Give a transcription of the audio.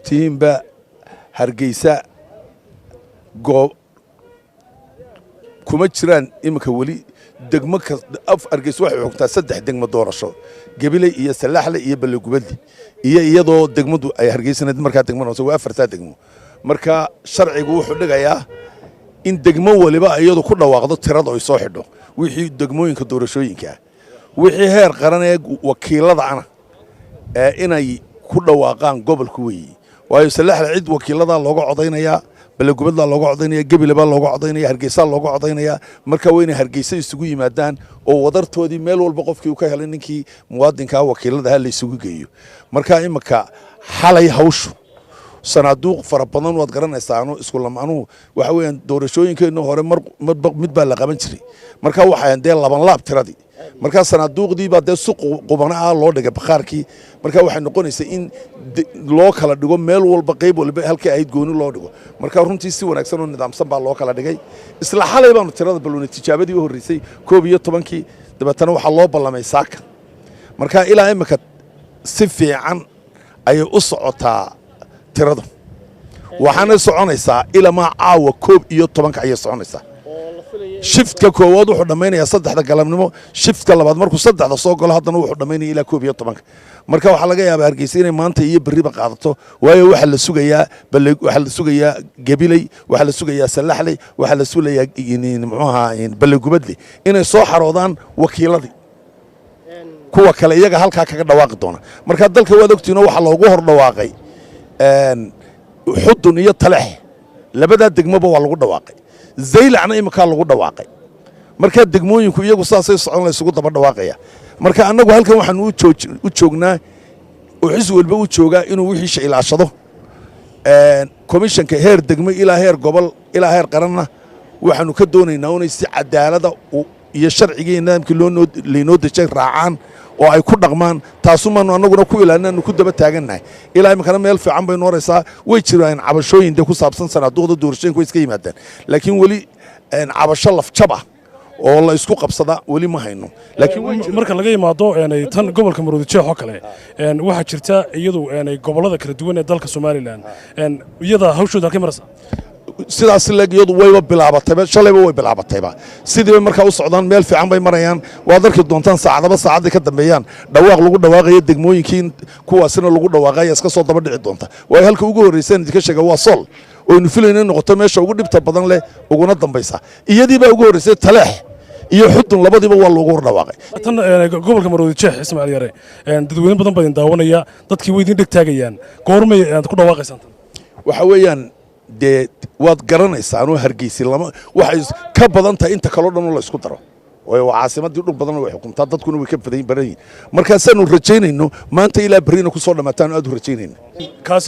Ogtihiinba, Hargeysa goob kuma jiraan iminka weli degmo. Hargeysa waxay xogtaa saddex degmo doorasho: Gabiley iyo Salaaxle iyo Ballegubadli, iyo iyadoo degmadu ay Hargeysana markaa degmo noqoto, waa afartaa degmo. Marka sharcigu wuxuu dhigayaa in degmo waliba iyadu ku dhawaaqdo tirada ay soo xidho wixii degmooyinka doorashooyinkaa, wixii heer qaran ee wakiilada ana ee inay ku dhawaaqaan gobolku weeye. Waayo, Salaaxle cid wakiiladaa looga codaynayaa, Ballegubadlaa looga codaynaya, Gebile baa looga codaynaya, Hargeysaa looga codaynaya. Marka waa inay Hargeysa isugu yimaadaan oo wadartoodii meel walba qofkii uu ka helay, ninkii muwaadinkaa wakiiladaha, la isugu geeyo. Marka iminka xalay hawshu sanaaduuq fara badan waad garanaysaa. Anu isku lamanuhu waxa weeyaan doorashooyinkeennu hore mar marba mid baa la qaban jiray. Marka waxay dee laban laab tiradii. Marka sanaaduuqdii baa dee si qubana ah loo dhigay bakhaarkii. Marka waxay noqonaysaa in loo kala dhigo meel walba, qayb walba halkii ahayd gooni loo dhigo. Marka runtii si wanaagsan oo nidaamsan baa loo kala dhigay. Isla xalay baanu tirada balloonay, tijaabadii u horreysay 11-kii, dabeetana waxaa loo ballamay saaka. Marka ilaa imika si fiican ayay u socotaa tiradu, waxaanay soconaysaa ilamaa caawa 11-ka ayay soconaysaa. Shiftka koowaad wuxuu dhammaynayaa 3-da galabnimo. Shiftka labaad markuu 3-da soo galo, haddana wuxuu dhammaynaya ilaa 11-ka. Marka waxaa laga yaabaa Hargeysa inay maanta iyo berriba qaadato, waayo waxaa la sugayaa, waxaa la sugayaa Gabiley, waxaa la sugayaa Salaxley, waxaa la sugayaa, muxuu ahaa, Ballegubadle inay soo xaroodaan wakiiladii. Kuwa kale iyaga halkaa kaga dhawaaqi doona. Marka dalka waad ogtihiin oo waxaa loogu hor dhawaaqay Xudun iyo Talex, labadaa degmoba waa lagu dhawaaqay. Zaylacna iminkaa lagu dhawaaqay. Marka degmooyinku iyagu saasay socon, la isugu daba dhawaaqaya. Marka annagu halkan waxaanu u joognaa oo xisbi walba u joogaa inuu wixiisha ilaashado. Komishanka heer degmo ilaa heer gobol ilaa heer qaranna waxaanu ka doonaynaa inay si cadaalada iyo sharcigii nidaamkii laynoo dejay raacaan oo ay ku dhaqmaan. Taasumaanu annaguna ku ilaalinaanu ku daba taagannahay. Ilaa iminkana meel fiican bay nooraysaa. Way jiraan cabashooyin dee ku saabsan sanaaduuqda doorashooyinka, way iska yimaadaan, laakiin weli cabasho lafjab ah oo la isku qabsada weli ma hayno, laakiin way jiraan. Marka laga yimaado tan gobolka Maroodi Jeex oo kale, waxaa jirta iyadu gobollada kala duwan ee dalka Somaliland, iyada hawshooda halkay maraysaa? Sidaas leeg iyadu wayba bilaabatayba, shalayba way bilaabatayba. Sidiibay markaa u socdaan, meel fiican bay marayaan. Waad arki doontaan saacadaba saacaddii ka dambeeyaan dhawaaq lagu dhawaaqayo degmooyinkii, kuwaasina lagu dhawaaqaya iska soo daba dhici doonta. Waayo, halka ugu horraysan idinka sheega waa Sool, oynu filayna in noqoto meesha ugu dhibta badan leh uguna dambaysa. Iyadii baa ugu horraysay. Taleex iyo Xudun labadiiba waa loogu hor dhawaaqay. Tan gobolka Maroodi Jeex, Ismaaciil Yare, dadweyne badan baa idin daawanaya, dadkii way idin dheg taagayaan. Goormay aad ku dhawaaqaysaan tan? Waxa weeyaan dee waad garanaysaa, anuu Hargeysi lama waxay ka badan tahay inta kaloo dhan oo la isku daro, waayo waa caasimadii, dhul badanna way xukuntaa, dadkuna way ka badan yihiin. Markaasaanu rajaynayno maanta ilaa berrina ku soo dhammaataan, aad u rajaynayna. Kaasi.